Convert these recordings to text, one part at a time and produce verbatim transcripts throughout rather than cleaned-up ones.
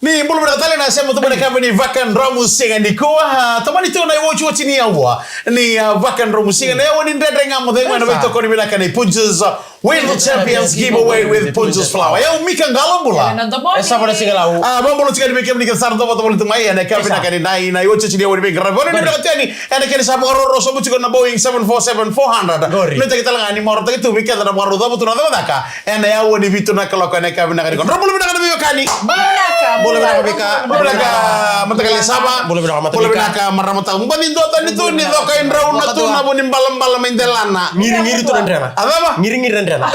Ni bula vinaka tale na sema tu mai na yakavi ni Vakadromu Siga nikua. Ah, tomani tu na iwatiwati ni aua ni, ah, Vakadromu Siga. Na aua ni Dredre Ga Mo Cegu ena veitokoni vinaka ni Punjas, ah, Wheel Champions Giveaway with Punjas Flour. Au Mika Qalo, bula. E sa vana siga lau. Ah, bula tiko yani vei kemuni kece sara dou vata voli tu mai ena yakavi vinaka ni, na, na iwatiwati ni aua ni veiqaravi. Voli ni vinaka tu yani ena kena sa vakaroro sobu tiko na Boeing seven four seven four hundred. Qori. Nuitaki tale ga ni marautaki tu vei keda na vakarau cavutu na cakacaka ena aua ni vitu na kaloko ena yakavi vinaka nikua. Drau bula vinaka na veiwekani. Bula vinaka Mika. Bula vinaka Mataqali Sava. Bula vinaka Mataqali. Bula vinaka marama tau. Baci dua tani tu ni coka i drau na tu na vu ni balabala mai delana. Ngirigiri tu na drena. A cava? Ngirigiri na drena.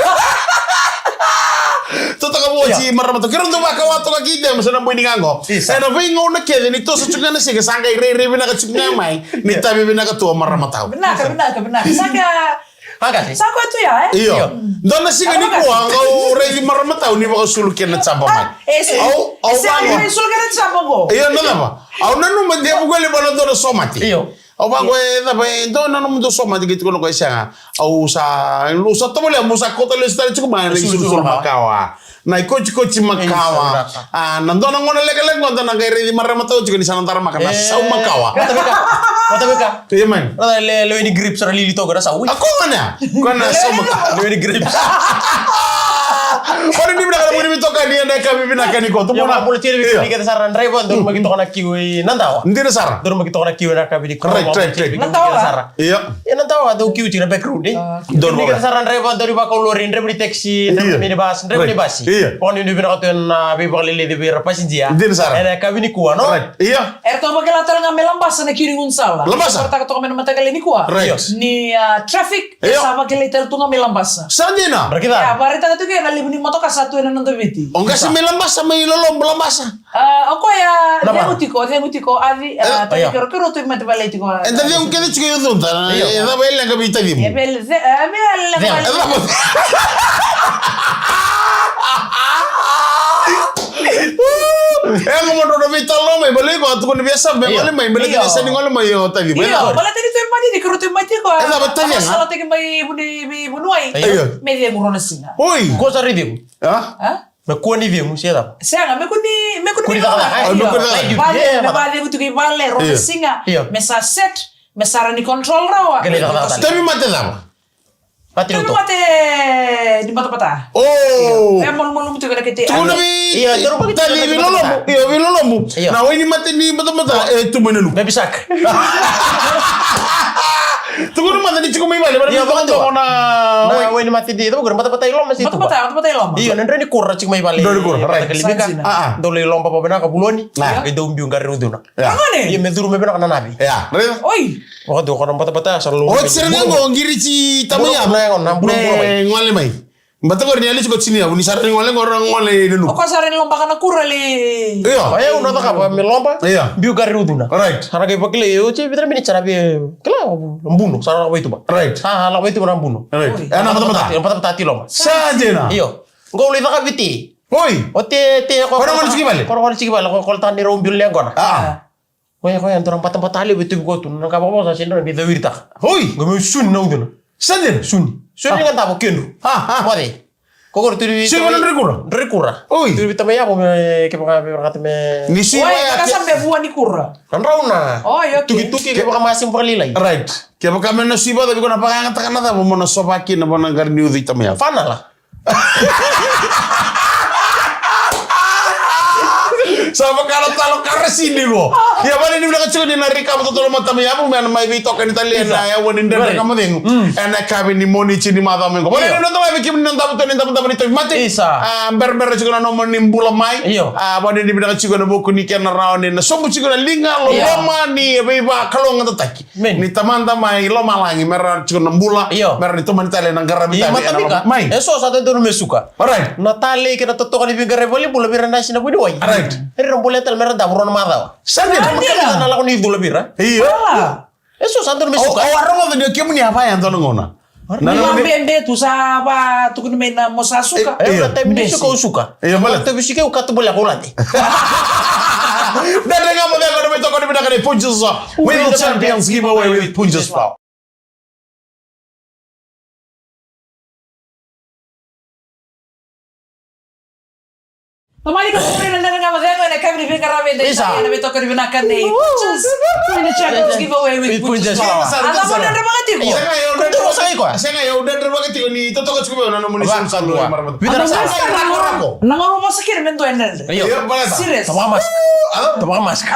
Totoka voti marama tau. Keirau dau vakawa toka kei Dema se na boi ni gago. Isa. Ena veigauna kece ni toso tiko ga na siga sa qai rairai vinaka tiko ga mai. Ni tavi vinaka tu o marama tau. Vinaka, vinaka, vinaka. Saka Sa koya tu ya, e? Io. Dua na siga nikua, au raici marama tau ni vakasulu kena jaba mai. Au, au vaqo. Sulu kena jaba qo. Io, na cava? Au nanuma de vuku ele vana dua na somate. Io. Au vaqo e cava e dua na nomudou somate kei tukuna ko e sega. Au sa, au sa tovolea, au sa kauta lesu tale tiko mai na isulusulu makawa. Na ikotikoti makawa. A, na dua na gauna lekaleka qo da na qai raici marama tau tiko ni sa na daramaka na sau makawa. Vata vei ka. Vata vei ka. Ia mai. Na le, lewe ni grapes ra lili toka na sau. A ko gana. Ko na sau makawa. Lewe ni grapes. Ko ni vinaka na muri vitoka ni ena yakavi vinaka nikua. Tu mona. Bula tiri vei keda sara na draiva, donu maki toka na kiu i na dawa. Dina sara. Donu maki toka na kiu ena yakavi nikua. Right, right, right. Na dawa sara. Ia. Ia na dawa dau kiu tiko na background, e. Donu maki sara na draiva, donu vakaulori, draiva ni taxi, draiva ni minibus, draiva ni basi. Ia. Vakanuinui vinaka tu ena veivakaleleci vei ira passenger. Dina sara. Ena yakavi nikua, no? Right. Ia. Eratou vakila tale ga me Labasa na kiu ni gaunisala. Labasa. Korataka toka mai na mataqali nikua. Right. Ni, a, traffic, e sa vakilai tale tu ga me Labasa. Sa dina. Ia, vakaraitaka tu ke na levu ni motoka sa tu ena noda Viti. O qase me Labasa, mai Lolobu, Labasa. A, o koya cegu tiko, cegu tiko, a, vi, a, tavi keirau, keirau tauvimate vale tiko. Eda cegu kece tiko i Ucuda, e cava e leqa vei tacimu? E vei, e vei leqa vei. E cava? E qo mo dro na veitalanoa mai, baleta iko a tukuna vei Sava me gole mai, baleta ni sa ni gole mai o tacimu. Io, baleta ni tauvimate ni keirau tauvimate tiko. E cava tacimu? Sa lataki mai Vuniwai. Io. Me cegu rua na siga. Oi. Ko sa raici. A? A? Me kua ni cegu, se cava? Sega, me kua ni, me kua ni cakacaka. Io. Me kua ni cakacaka. Vale, me vacegu tiko i vale, rua na siga. Io. Me sa set, me sa rawa ni control rawa. Kena cakacaka. Tauvimate cava? Tauvimate ni batabata. O. Io. E malumalumu tiko na kete. Tukuna vei, io, tacimu vei Lolobu. Io, vei Lolobu. Io. Na wainimate ni batabata, e tu mai na nuku. Baby shark. Tukuna mada ni tiko mai vale, vale. Io, ni toko na wainimate ni, toko na batabata i loma si tuba. Batabata, batabata i loma. Io, na drau ni kura tiko mai vale. Drau ni kura, right. Kalibika. Sa dina. A, a. Dau lai loba vakavinaka vuloni. A. E dau biu qari ni ucuna. Ia. Ia me curu mai vinaka na navi. Ia. Oi. Vakadua ko na batabata sa lolo. Oti sara ga qo qiriti tama ya. Bula, bula, bula, bula. Me gole mai. Bata qori ni a lisi ko tini ya, ni sa rawa ni gole qori, gole i nuku. O koya sa rawa ni lobaka na kura li. Io. O yau na cakava me loba. Io. Biu qari ni ucuna. Right. Sa na qai vakilai, oti vitu na miniti sa na via, kila, buno, sa na lako vei tuba. Right. Sa lako vei tuba na buno. Right. E na batabata. Batabata ti loma. Sa dina. Io. Qo lai caka viti. Oi. O te, te, ko na gole tiko i vale. Ko na gole tiko i vale, ko, ko tani rau biu le qona. A. Koya, koya, dua na batabata levu e tuvi koya tu, na ka vakavosa se dua na vei cawiritaka. Oi! Qo me suni na ucuna. Sa dina? Suni. Suni ga davo kedru. A, a. Moce. Ko qori tu ni sui vei na drau ni kura? Drau ni kura. Oi! Tu ni vei tama yavo me, kevaka, kevaka me. Ni sui vei ya ka sa me vua ni kura. Na drau na. Oi, okay. Tukituki, kevaka ma simi vakalailai. Right. Kevaka me na sui vei, vei ko na vakayagataka na cava mo na sova kina vua na qari ni ucu i tama yavo. Fanala. Sa vaka na talo karasini qo. Ia, vale ni vinaka tiko ni na recap totolo mai tama yavo me na mai veitokani tale ena aua ni Dredre Ga Mo Cegu. Ena yakavi ni Moniti ni macawa mai qo. Vale ni vinaka tale vei kemuni na davu tani, davu, davu ni tauvimate. Isa. A, berabera tiko na nomuni bula mai. Io. A, vale ni vinaka tiko ena vuku ni kena rawa ni na sobu tiko na liga, loloma ni veivakalougatataki. Ni tamada mai lomalagi, me ra tiko na bula, io, me ra ni tomani tale na qaravi tavi ena loma. Mai. E so sa dodonu me suka. Alright. Na talei kei na totoka ni veiqaravi valenibula vei ira na yasi na vuniwai. Alright. Era bolea tale me ra davo rua na macawa. Sa dina. Sa dina. Na lako ni cula vei ira. Io. E so sa dodonu me suka. O, o a rogoca ni o kemuni a vaya dua na gauna. Na, na, na, bebe tu sa va tukuni mai na mo sa suka. E, io. Na taimi ni suka o suka. Io, vale. Na taimi suka o katu bolea ko lade. Dredre Ga Mo Cegu, na mai toka ni vinaka ni Punjas. Wheel Champions Giveaway with Punjas Flour. Tamani ka pure na nana nga ma cego ena kavi ni veiqaravi eda Isa. Ena veitokoni vinaka nei Punjas. Put in the chat, let's give away with With Punjas Punjas Flower. Flower. A cava na dra vakatiko? Sega, eu Ko tu sa iko? Sega, eu dra vakatiko ni totoka tiko vei au na nomuni Vaka sum sa dua. Marama. Vita na Ana sara. Wasa Rako, rako. Na gauna vosa kina me dua e dredre. Io. Io, baleta. Serious. Toma mask. Ah? Toma mask.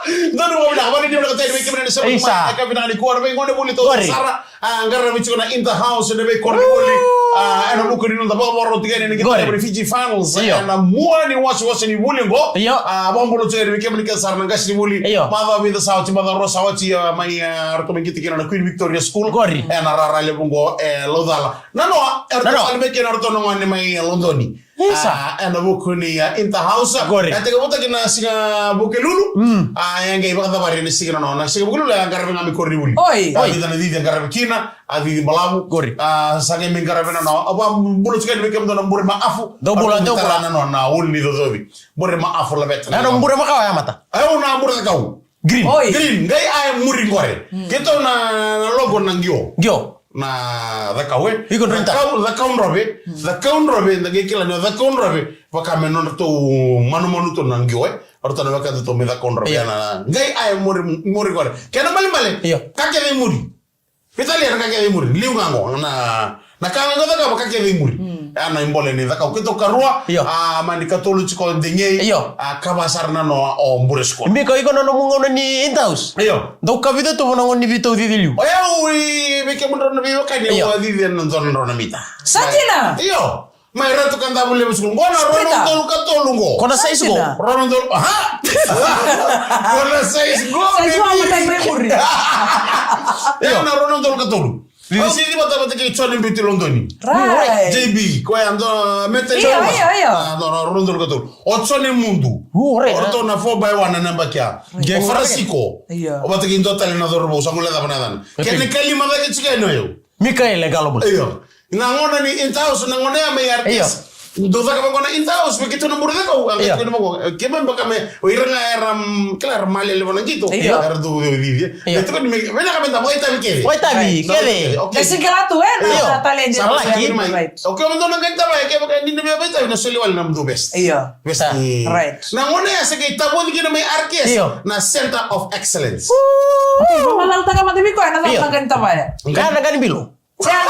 Donu mo na vani ni na kotari vei kemena ni sa Isa. Mai ka vinaka ni kua na vei gone voli to Gori. Sara. A qaravi tiko na In the House ena veikoro ni voli. A ena vuku ni noda vakavakarau tiko yani na Gori. Qita Fiji Finals. Io. Ena mua ni wasewase ni voli qo. Io. A vakabula tiko yani vei kemuni kece sara na qase ni voli. Io. Macawa vica sa oti, macawa rua sa oti, a mai a ratou mai qita kina na Queen Victoria School. Qori. Ena rara levu qo e Laucala. Nanoa, e ratou Nanoa. Tale mai kina ratou na gone mai Lodoni. Isa. A, ena vuku ni, a, In the House. Qori. E teka votaki na siga Vukelulu. Mm. A, e qai vakacavari na siga na no. Na siga Vukelulu e qaravi ga me kori vuli. Oi. A, Oi. Vica na cici e qaravi kina, a cici balavu. Qori. A, sa qai me qaravi na no. A, va bula tiko ni vei kemudou na bure ma afu. Dou bula, dou bula. Na no, na uli ni cocovi. Bure ma afu laveta. Na no bure ma kawa ya mata. Au na bure kau. Green. Oi. Green, qai a e muri qore. Mm. Keitou na, na logo na qio. Qio. Na cakau e. Iko drone ta. Cakau, cakau drove. Mm. Cakau drove, da qai kila ni cakau drove. Vaka me nodratou manumanu tou na qio e. Oratou na vaka tou me cakau drove. Io. Na, qai a e muri, muri qore. Kena malemale. Io. Ka kece e muri. Vitalia na ka kece e muri. Liu ga qo. Na, na ka ga qo cakava ka kece e muri. Mm. Ya na ibole ni cakau keitou karua. Io. A mani katolu tiko degei. Io. A kava sara na no o bure siko. Miko iko na nomu gauna ni In the House. Io. Dou kavica tu vana gauna ni veitou cici liu. O yau i vei kemudrau na veiwekani Io. Au a cici ena dua na drau na mita. Sa dina? Io. Mai Ratu Kadavulevu siko. Qo na rua na udolu ka tolu qo. Ko na size qo. Sa dina? Rua na udolu. Ha? Ko na size qo. Size qo, baby. Matai mai muri. Io. Io, na rua na udolu ka tolu. Au cici vata vata kei Johnny Beauty Lodoni. Right. J B, koya dua mete Io, io, io. A, dua na rua na udolu ka tolu. O Johnny Mudu. Io, right. O ratou na four by one na naba kea. Io. O Farasiko. Io. O vata kei dua tale na cauravou, sa gole cava na yacana. Io. Kena ikalima cake tiko yani o yau. Mikael e Galobula. Io. Na gauna ni In the House, na gauna ya mai Io. R T S. Dou caka vaqo na In the House, vei keitou na bure cakau, a Io. Keitou na vaqo. Keimami vaka me, o ira ga era, mm, kila era malele vana qito. Io. Era dou cici. Io. E tukuni me, vinaka me da vakaitavi kece. Vakaitavi Right. kece. Okay. Da singila tu, e, na Io. Talent. Sa Right. Laki. Right. Okay, me dou na qai tavaya, kevaka ni na via vakaitavi, na soli wale na mudou vest. Io. Vest. Sa. Right. Na gauna ya sa qai tavoci kina mai R T S, Io. Na Center of Excellence. Io. Vamacalataka mada vei koya, na Io. Cava na qai tavaya. Ga na qai bilo. Kena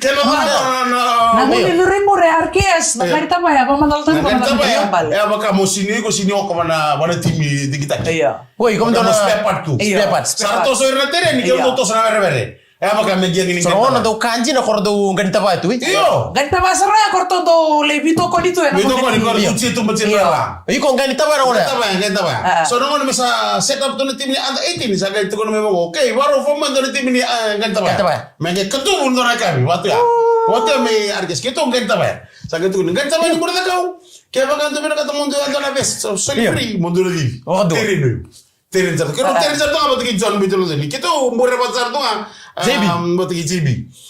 Na vaka na, na, na, na, na, gone curu i bure R K S, na Io. Qai tavaya, vamacalataka Na qai mada tavaya. Vei koya bale. E vaka mo sini iko sini oko vana, vana timi digitaki. Io. Oi, ko Vaka mo dona spare part tu. Io. Spare part. Sa ra toso ira na tereni, ke Io. Dou toso na verevere. E vaka me gia ni Sa qai rona tavaya. Dou ka dina ko ra dou qai tavaya tu, e? Io. Qai tavaya sara ya ko ratou dou lai veitokoni tu ena Veitokoni ko ra Io. Dou tia tu ma tia Io. Ra. Iko qai tavaya na gona. Qai tavaya, qai tavaya. Ah. So na gona me sa set up tu na timi ni under eighteen, sa qai tukuna me vaqo. Okay, varau form mai tu na timi ni, ah, qai tavaya. Qai tavaya. Me qai katuvu dua na kavi, vatu ya. Vatu ya me R K S, keitou qai tavaya. Sa qai tukuna, qai tavaya ni bure cakau. Kevaka dou vinakata mo dou dua na vest, so, soli Io. Free, mo dou na cici. Vakadua. Tereni. Tereni sara. Keitou Ah. Tereni sara tu ga vata kei John Mitchell Lodoni. Keitou bure vata sara tu ga, J B. Um, vata kei J B.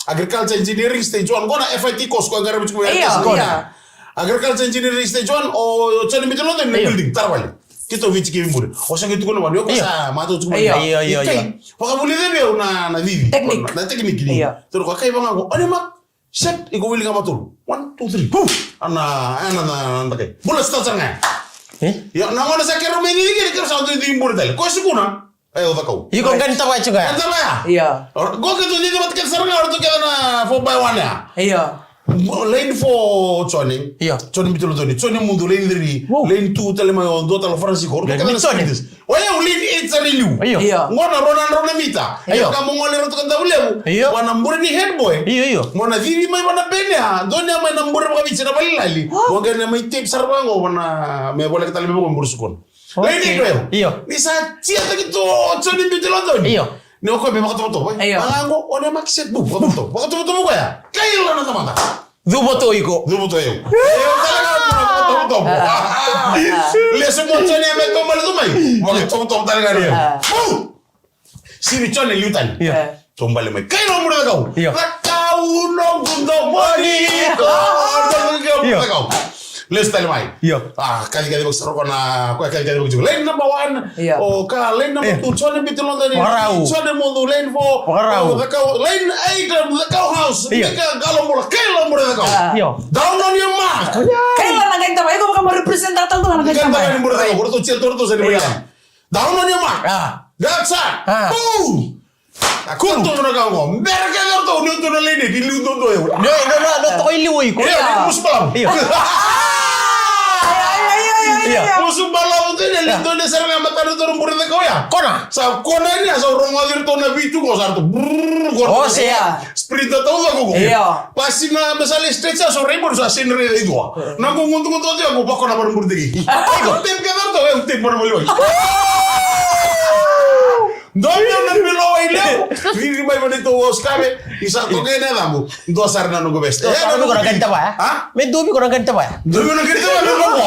Agriculture Engineering Stage one. Qo na F I T course, qo qaravi tiko Io, R T S. Io. Agriculture Engineering Stage one, o John Mitchell Lodoni na Io. Building, tara vale. Keitou vei tiko i bure. O sa qai tukuna vale, o Io. Sa matau tiko vale. Io, io, io. Vakavulica vei au na, na cici. Technique. Na technique ni. Io. Toro ko kai vanga ko, o ni ma, set, iko wili ga matolu. One, two, three. Puf! Ana, ana, na, na, na, kai. Bula sta sara ga. Eh? Io, na gona sa kero me cici kere, kero sa dui dui bure tale. Ko sikuna. E, o cakau. Iko qai tavaya tiko ya. Qai tavaya. Io. Ora, qo keitou cici vata kece sara ga, ora tu kece na four by one ya. Io. Lane four Johnny. Io. Johnny Mitchell Johnny. Johnny Mudu, lane three. Wow. Lane two tale mai o dua tale Francisco. Ora tu kece na Johnny. Sprinters. O yau lane eight sara i liu. Io. Io. Qo na rua na drau na mita. Io. Ka mo gole Ratu Kadavulevu. Io. Vana bure ni head boy. Io, io. Mo na cici mai vana bene ya. Doni ya mai na bure vakaviti na valelali. Mo qai na mai tape sara vaqo vana me voleka tale me vaqo bure sukona. Okay. Lane eight o yau. Io. Ni sa tia taki tu o Johnny Mitchell Johnny. Io. Ni o koya me vakatovotovo, e? Io. Vaqo, o ne maki set, bu, vakatovotovo. Vakatovotovo koya. Kaila na tamata. Cuva tu iko. Cuva tu iko. Io, tale ga, vakatovotovo. Lesu mo Johnny, me tombale tu mai. Vakatovotovo tale ga, io. Ah. Bu! Sini Johnny liu tani. Io. Ah. Tombale mai. Kaila o muri cakau. Io. Cakau noqu domoni. Io. Cakau. Lesu tale mai. Io. A, kacikaci vakasaroko na, koya kacikaci vakasaroko. Line number one. Io. O ka, line number two, Jone Biti Lodani. Vakarau. Jone Modu, line four. Vakarau. O Cakau, line eight, Cakau House. Io. Mika Qalomola, Kaila Murecakau. Io. Down on your mark. Kaila na qai tava, iko vaka mo represent tale tu na qai tava. Qai tava ni Murecakau, o ratou tia tu, o ratou sa ni Murecakau. Down on your mark. Get set. Boom. Kuru. Tou na ka qo. Bera kece o ratou ni o tou na leni, ni liu duadua o yau. Ni o, ni o, ni o, ni o toko i liu o iko. Io, ni musu balavu. Io. Io. Musu balavu tu ni liu duadua sara ga matana tou na Murecakau ya. Kona. Sa kona ni a sa rogoci ratou na vitu qo sa ratou. Brrr, qo. O, se. Sprinter taucoko qo. Io. Pasi na mesali stretch sa so rainbow sa seni raica i dua. Na qo gudugudu o tou ya qo vakona vara Murecakau. Iko. Tape kece o ratou, e tape vara maliwai. Dua vei au na bilo wai levu. Riri mai vei neitou Oscar, ni sa toka ena yacaqu. Dua sara na noqu vest. Dua sara na noqu vest. Dua vei au na qai tavaya. A? Me dua vei au na qai tavaya. Dua vei au na qai tavaya, me dua.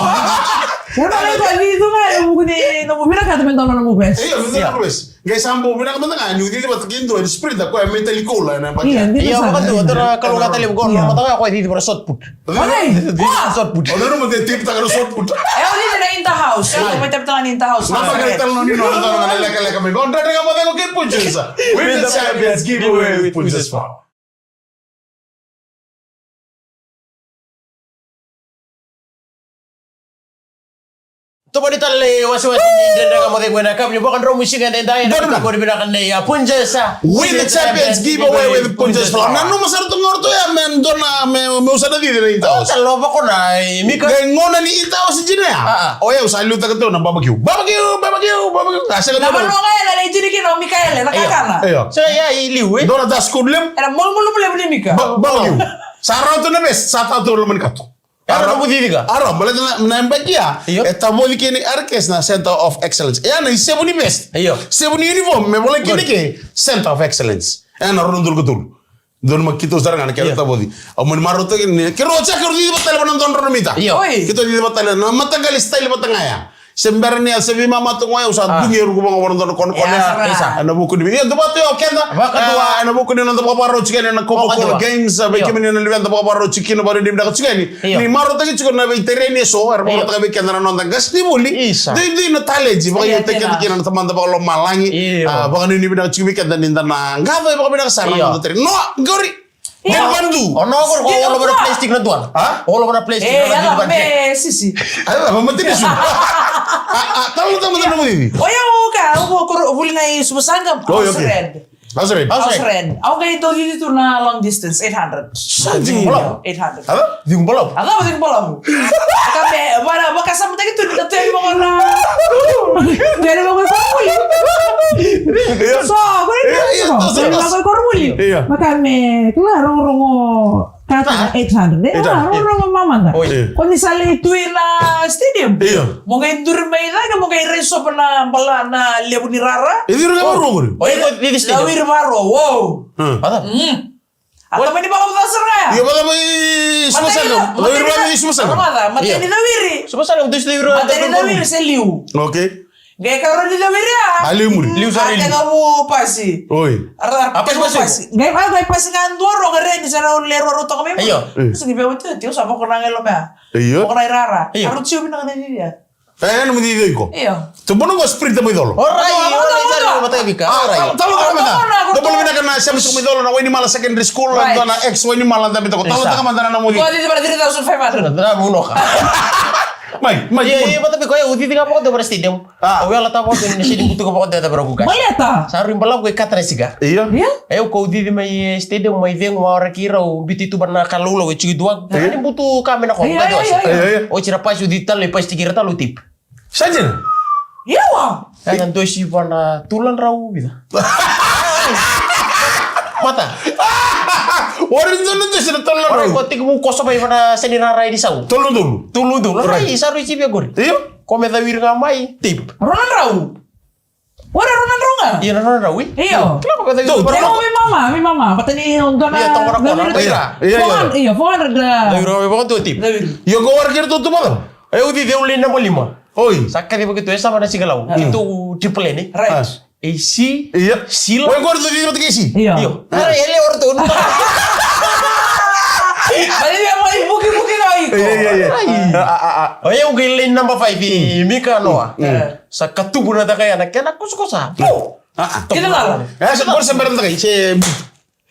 Ia, na qai tavaya, ni dua ga, e vuku ni nomu vinakata me dua na nomu vest. Io, me dua na noqu vest. Qai sa bau vinaka mada ga, niu cici vata kei dua, ni sprinter, koya me tali koula, ena baki. Io, vakadua, dua na kalougata levu qo, na mata ga koya cici vata shot put. Oi, cici vata shot put. O na nomu te tip taka na shot put. E, o cici na inter house. Io. Mai tip taka na inter house. Naba kali tala na ninu, na tala na lekaleka mai. Qo Dredre Ga Mo Cegu kei Punjas. Win the Champions Giveaway with Punjas Flour. Tomani tale wasewase ni Dredre Ga Mo Cegu ena yakavi ni vakadromu siga edaidai, ena vakadromu vinaka nei a Punjas. Win the Champions Giveaway with Punjas Flour. Nanuma sara tu ga o ratou ya me dua na, me, meu sa na cici na inter house. Ota lo vakona, e, Mika. Qai gauna ni inter house dina ya. A, a. O yau sa liutaka tu na barbecue. Barbecue, barbecue, barbecue. A sega tu. Na vanua ga ya na lai tini kina o Mikaele, na kakana. Io. So ya i liu, e? Dua na dust cone levu. Era malumalumu levu ni Mika. Ba-, barbecue. Sa rawa tu na vest, sa tau tu loma ni kato. Era na vucici ka. A rawa, baleta na, na yabaki ya. Io. E tavoci kina i Arcus na Center of Excellence. E ya na isevu ni vest. Io. Sevu ni uniform, me volai kina ke Center of Excellence. E ya na rua na udolu ka tolu. Dua na makito sara ga na kena tavoci. Au mani marautaka ni keirau a caka, keirau cici vata tale vata na dua na drau na mita. Io. Oi. Keitou cici vata tale na mataqali style vata ga ya. Se bera ni a se veimama tu ga o yau sa dugi e ruku vaka vaka na dua na konakona. Io, sa. Ena vuku ni, io, dua vata o keda. Vakadua. A, ena vuku ni noda vakavakarau tiko yani ena Coca-Cola Games, a, vei kemuni na luveda vakavakarau tiko kina, vakarau ni vinaka tiko yani. Io. Ni marautaki tiko na veitereni eso, era vakarautaka vei keda na noda qasenivuli. Isa. Duidui na taledi, vakaiutakeda kina na Tamada vakalomalagi. Io. A, vakanuinui vinaka tiko vei keda ni da na qaca vakavinaka sara na noda tereni. Noa, qori. Io. Dede vadu. O noa qori ko all over the plastic na dua. A? All over the plastic. E, na dua me sisi. Ai, va, ma tini su. A, a, talo, talo, talo, talo, talo. O yau ka, au ko vuli ga i Suva Saqam. Oi, okay. House red. House red. House red. Au qai dau cici tu na long distance, eight hundred. Sa cigi balavu. Eight hundred. A cava? Cigi balavu. A cava cigi balavu? Ka me, vaka, vakasamataki tu ni ka tu yani vaka na. Tu yani vaka na koronivuli. Io. So, koronivuli. Io, io, so. Tu yani vaka na koronivuli. Io. Vaka me, kila rogorogo. Ka tu na eight hundred. Eight hundred. Rogorogo mamada. Oi. Ko ni sa lai tu ina stadium. Io. Mo qai duri mai cake, mo qai rai sopa na bala na levu ni rara. E ciro ga varua qori. Oi, ko cici stadium. Lawiri varua, wow. Hmm. A cava? Mm. A tamani vakavacasa ga ya. Io, vata mai Suva Saqam. Lawiri vata mai Suva Saqam. Mata ni lawiri. Suva Saqam, tu lawiri. Mata ni lawiri se liu. Okay. Qai karua ni lawiri a. A liu muri. Liu sara i liu. A tekivu pasi. Oi. A pasi, pasi. Qai vaka qai pasi ga dua rua qai reni sa rau le rua rau toka mai. Io. Sa ni vei wati wati, au sa vakona ga i loma ya. Io. Vakona i rara. Io. A rau tiu vinaka na cici ya. E, na mu cici iko. Io. Tu bono qo sprinter mai colo. Orai, orai, orai, orai, orai. Talo taka mada. Talo taka mada. Dou bula vinaka na Siamu Suka mai colo na Wainimala Secondary School, dua na ex Wainimala da mai toko. Talo taka mada na mu cici. Qo cici vata three thousand five hundred. Na vunoka. Mai, mai. Ia, ia, vata vei koya, au cici ga vakadua vata stadium. A. Au yalataka vakadua ni sega ni butuka vakadua e cava rau ku kasa. Baleta. Sa rui balavu ko i kata na siga. Ia. Ia. E, au ko cici mai, e, stadium mai cegu, au waraki rau, biuti tu vata na ka laulau e tiko i dua. Ia. Ni butu ka me na ko. Ia, ia, ia, ia. Oti na pasi, au cici tale, pasi tiki ira tale, au tip. Sa dina. Ia wa. E, na dosi vata na tolu na drau vica. Mata. Ori dua na dosi na tolu na drau. Ori ko tekivu koso mai vata na seni rara ni sau. Tolu na udolu. Tolu na udolu. Ori. Rai, sa rui cici vei qori. Io. Ko me cawiri ga mai, tip. Rua na drau. Ora rua na drau ga? Io, na rua na drau, io. Io. Kila ko me cawiri. Io, io, mi mama, mi mama. Vata ni dua na. Io, toka na kona. Io, io, io. Four hundred, io, four hundred, a. Cawiri ga mai vakadua, tip. Cawiri. Io, ko waraki iratou tu vata. E, au cici au lai naba lima. Oi. Sa kacivi keitou e sava na siga lau. Io. Keitou triple ni. Right. A. E si. Io. Sila. Oi, qori tou cici vata kei si. Io. Io. A. Era, ele ora tou. Mas ele é mais buki, buki, não, aí. Ia, ia, ia. Ai. A, a, a. O yau qai lai naba five i Mika Noa. Sa katubu na dakai ena kena kusakusa. Pu. A, a. Kena lala. E, sa, bora sa bera na dakai, se.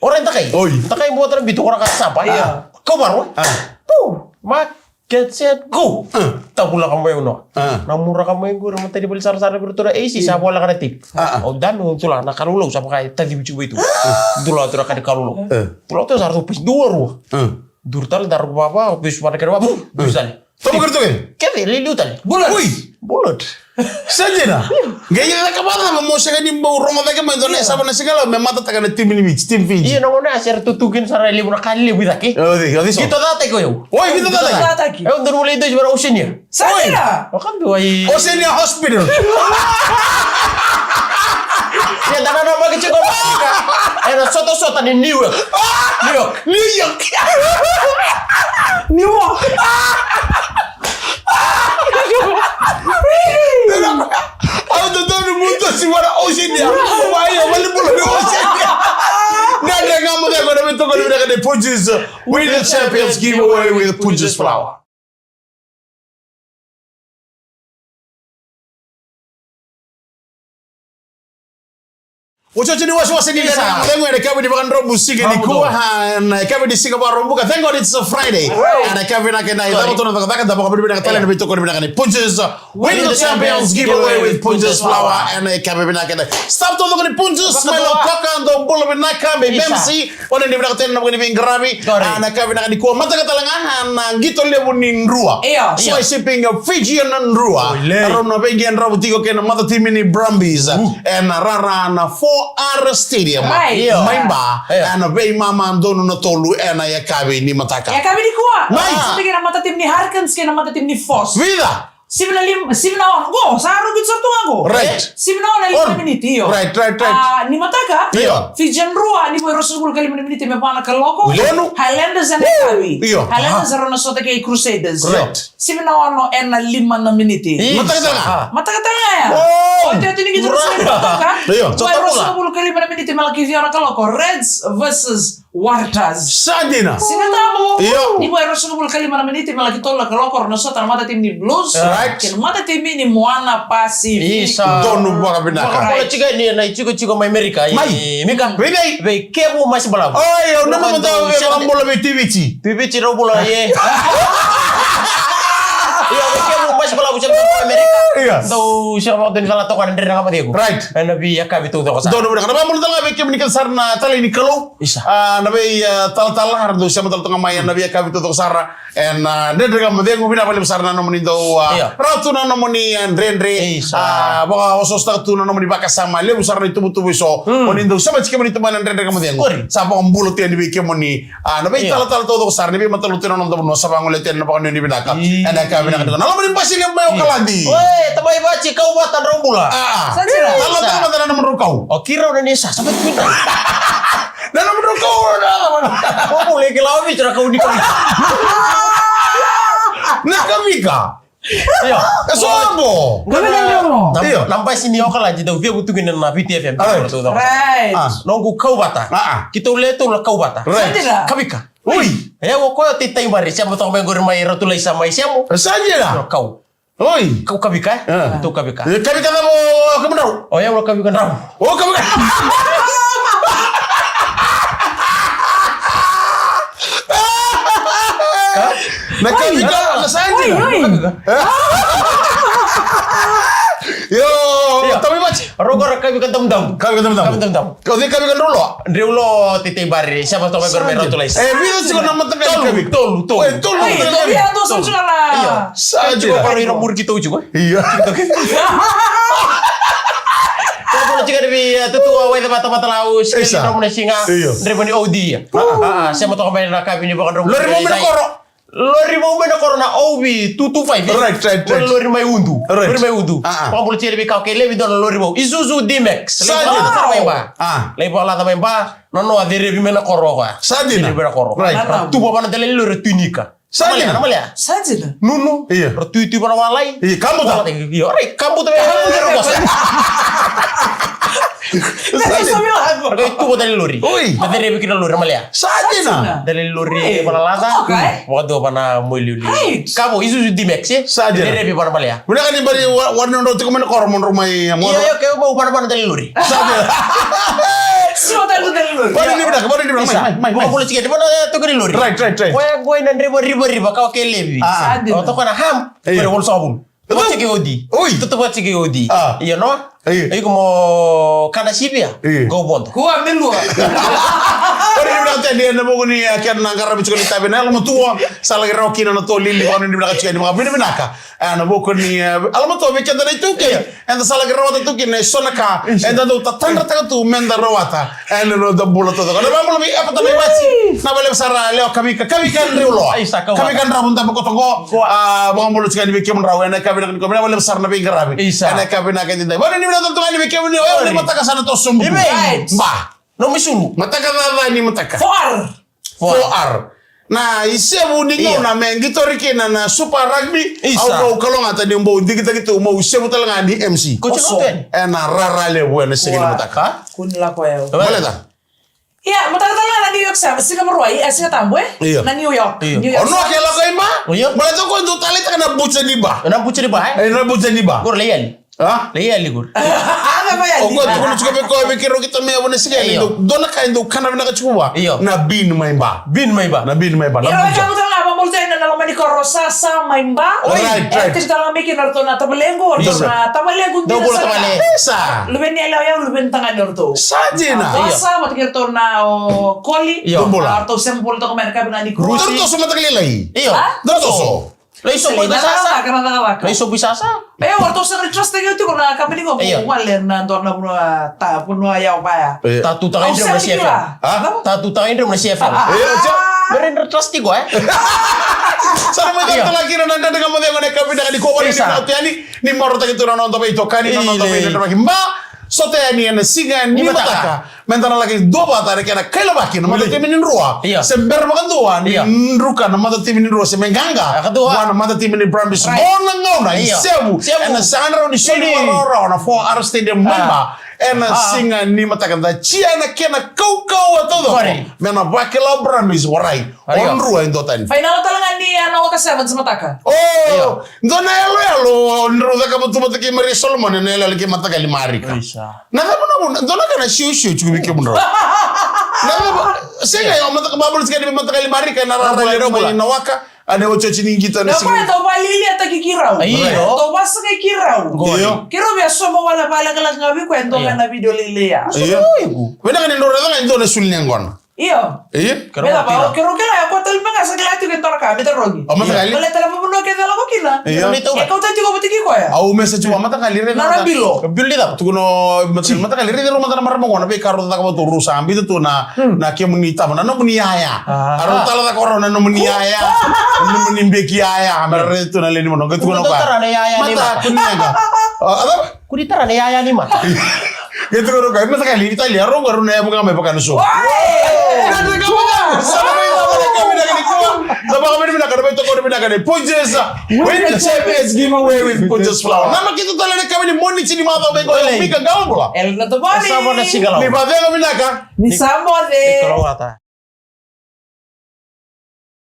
Ora e dakai. Oi. Dakai mo tara bitu, ora ka sapa. Ia. Kau varo. A. Pu. Ma, get set, go. A. Tabulaka mai au Noa. A. Na muraka mai qori, matani vale sarasara vei ratou na A C, sa voleka na tape. A, a. Au dami, au tula na kalaulau, sa vaka e tacivi tiko vei tu. Dula tu na ka ni kalaulau. A. Tula tu sa ratou pasi dua rua. A. Duru tale, daru vava, au pesi vana kere vava, bum, dusi tale. Tomo kere toke. Kece, liliu tale. Bullet. Ui. Bullet. Sa dina. Qai ia caka vacava mo sega ni bau rogo cake mai dua na yasana, na siga Lau me matataka na timi ni Viti, timi Fiji. Ia na gauna ya sa ra tutuki ni sa ra levu na ka levu i cake. O, o, o, o. Qito cataki o yau. Oi, qito cataki. Qito cataki. Au donu lai dosi vara Oceania. Sa dina. Oi. Wakabi wai. Oceania Hospital. Ia, da nanamaki tiko vaka ena sotasota ni New York. New York. New York. New York. Au dodonu mo dosi vara Oceania. Mai, au valenibula vei Oceania. Dredre Ga Mo Cegu ena veitokoni vinaka nei Punjas. We the champions, give away with Punjas flour. Otioti ni wasewase ni Dredre Ga Mo Cegu ena yakavi ni Vakadromu siga nikua, ena yakavi ni Siga Vakaraubuka. Thank God it's a Friday. Ena yakavi vinaka edai, cava tu na cakacaka, da vakavinavinaka tale ena veitokoni vinaka nei Punjas. Win the champions giveaway with Punjas flour. Ena yakavi vinaka edai, staff taucoko ni Punjas, mai Lautoka, dou bula vinaka, mai M C. Oni ni vinaka tale na vaka ni veiqaravi. Ena yakavi vinaka nikua, mataka tale ga na qito levu ni Drua. Io. Sua Shipping, Fijian Drua. Rau na veiqaravi tiko kei na matatimi ni Brumbies ena rara na Four R Stadium. Mai Ba, ena veimama donu na tolu ena yakavi ni mataka. Yakavi nikua. Mai. Sa tiko na matatimi ni Hurricanes kei na matatimi ni Force. Vica. Sivi na lima, sivi na ono. Qo, sa rauta sara tu ga qo. Right. Sivi na ono e lima na miniti, io. Right, right, right. A, ni mataka. Io. Fijian Drua, ni vo e ruasagavulu ka lima na miniti me va na kaloko. Highlanders ena yakavi. Io. Highlanders rau na sota kei Crusaders. Right. Sivi na ono ena lima na miniti. Mataka tale ga. Mataka tale ga ya. Otioti ni qito ni mataka. Io. Vo e ruasagavulu ka lima na miniti me laki ciwa na kaloko. Reds versus Waratahs. Sa dina. Siga Tabu. Io. Ni vo e ruasagavulu ka lima na miniti me laki tolu na kaloko, rau na sota na matatimi ni Blues. Right. Kei na matatimi ni Moana Pacific. Isa. Donu vakavinaka. Right. Kola tiko ni na itikotiko mai Amerika. Mai. Mika. Vei vei? Vei Kevu Masi Balavu. Oi, au nanuma dau vei vakabula vei Tui Viti. Tui Viti rau bula, e. Ia, vei Kevu Masi Balavu, sa mai Amerika. Ia. Dau sega vakadua ni cala toka na Dredre Ga Mo Cegu. Right. Ena veiyakavi taucoko sara. Donu vinaka. Na vakabula tale ga vei kemuni kece sara na talai ni Kalou. Isa. A, na vei, a, talatala, era dau sema tale toka mai ena veiyakavi taucoko sara. Ena, a, Dredre Ga Mo Cegu, vinaka vakalevu sara na nomuni dau, a, rawa tu na nomuni, a, dredre. Isa. A, vakaosoosotaka tu na nomuni vakasama, levu sara na ituvatuva eso. Oni dau sema tiko kemuni tu mai na Dredre Ga Mo Cegu. Sa vakabula tu yani vei kemuni. A, na veitalatala taucoko sara, ni veimatalotu ena noda vanua, sa vagolea tu yani na vakanuinui vinaka. Ena yakavi vinaka nikua. Na loma ni basi levu mai Okaladi. Oi, tamai Vaji, kau vata, drau bula. A. Sa dina. Na loma ni basi na nomudrau kau. O keirau na ni sa, sa vata. Na nomudrau kau, na. Ko bula, e kila o Viti na kau ni kau. Na kavika. Io. E so abo. Kavika ni ono. Io. Na basi ni Okaladi dau via vutuki na Viti F M. Right. Noqu kau vata. Keitou le tolu na kau vata. Right. Sa dina. Kavika. Oi. E, o koya o Tei Taibari, sema toka mai qori mai Ratu Laisa mai Semu. Sa dina. Kau. Oi. Kau kavika, e? A. Kau kavika. E, kavika cava o kemudrau? O yau na kavika drau. O kavika. Na kavika, na sa dina. Oi, oi. Io, tamai Vaji. Rau qo ra kavika damudamu. Kavika damudamu. Kavika damudamu. Kau cei kavika drau loa? Drau loa Tei Taibari, sema toka mai qori mai Ratu Laisa. E, vica tiko na mataqali kavika? Tolu, tolu. Oi, tolu na mataqali kavika. Io. Sa dina. Tiko qori ira muri keitou tiko. Io. Tiko qori tiko ni vei, e, Tutu Waica Vata Vatalau, Skeli Drau na Siga, Dreveni Odi. A, a, sema toka mai na kavi ni vakadrou. Lori mo mai na koro. Lori vou mai na koro na O V two two five. Right, right, right. Lori mai Udu. Right. Lori mai Udu. A, a. Vakabula tiko vei Kawa kei Levi, dua na lori vou. Isuzu D-Max. Sa dina. Lai vakalaca mai Ba. A. Lai vakalaca mai Ba. Nono a cerevi mai na koro koya. Sa dina. Cerevi mai na koro. Right. Ra tuva vana dela ni lori, ra tuinika. Sa dina. Sa dina. Nunu. Io. Ra tuitui vana walai. Io, kabuta. Io, right. Kabuta mai. Kabuta mai. Sa dina. Sa dina. Qai tuva tale lori. Oi. Na cerevi kina lori, na malea. Sa dina. Tale lori, oi, vana laca. Totoka, e? Vakadua vana moiliuli. Right. Kavo, isuzu D-Max, e? Sa dina. Cerevi vana malea. Vinaka ni bari wa-, wa ni drau tiko mai na koro mo drau mai, mo drau. Io, io, ke mo vana vana tale lori. Sa dina. Sua tale tale lori. Vana ni vinaka, vana ni vinaka. Isa. Mai, mai, mai. Mo kula tiko, vana tiko ni lori. Right, right, right. Koya qo na dreva riva riva, kawa ke levi. Ah. Sa dina. O toka na ham. Io. Koya wala sa vulu. Vati ke odi. Oi. Tutu vati ke odi. Ah. Ia no? Io. Iko mo kana sivia. Io. Go bondo. Kua me lua. Ori ni vinaka tani ena vuku ni, eh, kena na qaravi tiko ni tavi na yalomatua. Sa laki rawa kina na to lili, vani ni vinaka tiko ni vakavinavinaka. Eh, na vuku ni, eh, yalomatua vei keda na iTaukei. Io. Eda sa laki rawata tu kina eso na ka. Io. Eda dau tatadrataka tu meda rawata. Ena noda bula taucoko. Na vakabula vei Epata Naivaji. Na vakalevu sara lewa Kavika, Kavika Dreuloa. Isa, Kavika. Kavika Dravudabe koto qo. Ko. A, vakabula tiko yani vei kemudrau ena yakavi vinaka nikua. Na vakalevu sara na veiqaravi. Isa. Ena yakavi vinaka edaidai. Vakanuinui vinaka tale tu ga yani vei kemuni. Oi, ni mataka sa na toso buku. Ime. Right. Ba. Nomu isulu. Mataka cava ni mataka. Four. Four. Four. Na isevu ni gauna me qitori kina na Super Rugby. Isa. Au bau kalougata niu bau digitaki tu meu isevu tale ga ni M C. Ko tiko. Oso. Ena rara levu ena siga ni mataka. Kua ni lako yau. Baleta. Ia, mataka tale ga na New York Sabbath, siga Vakarauwai, e, siga Tabu, e? Io. Na New York. Io. New York Sabbath. O noa ke lako i ba? Io. Baleta ko dau taleitaka na buca ni ba. Na buca ni ba, e? E, na buca ni ba. Koro lai yali. A? Lai yali koro. A, na mai yali. O koya tukuna tiko vei koya vei keirau keitou mai yavu na siga ni. Io. Dou, dua na ka e dau kana vinaka tiko vua. Io. Na bean mai ba. Bean mai ba. Na bean mai ba. Na buca. Io, e ka buca na ba, buca na loma ni koro, sasa mai ba. Oi. Right, right. E, tiko tale ga mai kina o ratou na tavalequ, o ratou na tavalequ. Dou bula tavale. Isa. Luveni yalewa, yau luveni tagane o ratou. Sa dina. Io. Sa vata kei ratou na o Koli. Io. Dou bula. O ratou sema bula toka mai na kabi na ni koro. Rusi. Dou ratou so mataka lailai. Io. A? Dou ratou so. Lai sobu i sasa. Lai sobu i sasa. E, o ratou sega ni trust-taki au tiko na company qo, io, wale na dua na vanua ta, vanua yau vaya. E. Tatutaka i drau na C F L. A? Tatutaka i drau na C F L. E, o tia. Mere ni ra trust tiko, e? Sa na mai tatutaka kina na dredre ga mo cegu na kavinaka ni ko wale ni mauta yani, ni marautaki tu na noda veitokani, na noda veidredrevaki. Ba, sota yani ena siga ni mataka. Meda na laki duavata ena kena kailavaki na matatimi ni Drua. Io. Se bera vakadua ni druka na matatimi ni Drua se me qaqa vua na matatimi ni Brumbies. Right. Qo na gauna, io, isevu. Isevu. Ena sega ni rawa ni soli vakarawarawa na Four R Stadium mai ba. Ena siga ni mataka da jia ena kena kaukauwa taucoko. Qori. Me na vakila o Brumbies, warai. Io. O Drua e duatani. Final tale ga ni, a, na Waka Sevens mataka. O! Io. Dua na yaloyalo, drau cakava tu vata kei Maria Solomone, na yaloyalo kei Mataqali Marika. Isa. Na cava na vuna, dua na ka na siosio tiko vei kemudrau. Na cava, sega, o Mataqali, Bible tiko ni Mataqali Marika, na rara ni rau mai na waka, a na otioti ni qito na siga. Na koya dau valiliataki keirau. Io. Dau vasagai keirau. Io. Keirau via sauma wale valelailai ga vei koya, e dua ga na video lailai ya. Io. Vinaka ni drau raica ga e dua na sulu ni yaqona. Io. Io. Keirau kila, keirau kila, o koya tale me ga sa kila tiko e dua na ka me tarogi. O Mataqali. Baleta na veivanua kece e lako kina. Io. E kauta tiko vata kei koya. Au message vua Mataqali, raica na bilo. Bilo ni cava? Tukuna o Mataqali, Mataqali, raica rau mada na marama qo na veika rau cakava tu, rau sa biuta tu na, na kemuni tama, na nomuni yaya. A rau tala cake o rau na nomuni yaya. Nomuni beki yaya. Me raica tu na lewe ni vanua. Qai tukuna o koya. Mata, kua ni yaga. A, a cava? Kua ni tara na yaya ni mata. Qai tukuna o koya, Mataqali, Italia, rau qo rau na yavu ga mai vaka na so. Oi! Sa na mai cava na ka vinaka nikua. Sa vakavinavinaka na veitokoni vinaka ni Punjas. Win the Champions Giveaway with Punjas Flour. Namaki tu tale na ka vini Moniti ni macawa mai qo, Mika Gaubula. Elena Tobani. Sa vona siga lau. Ni vacega vinaka. Ni sa moce. Ni kalougata.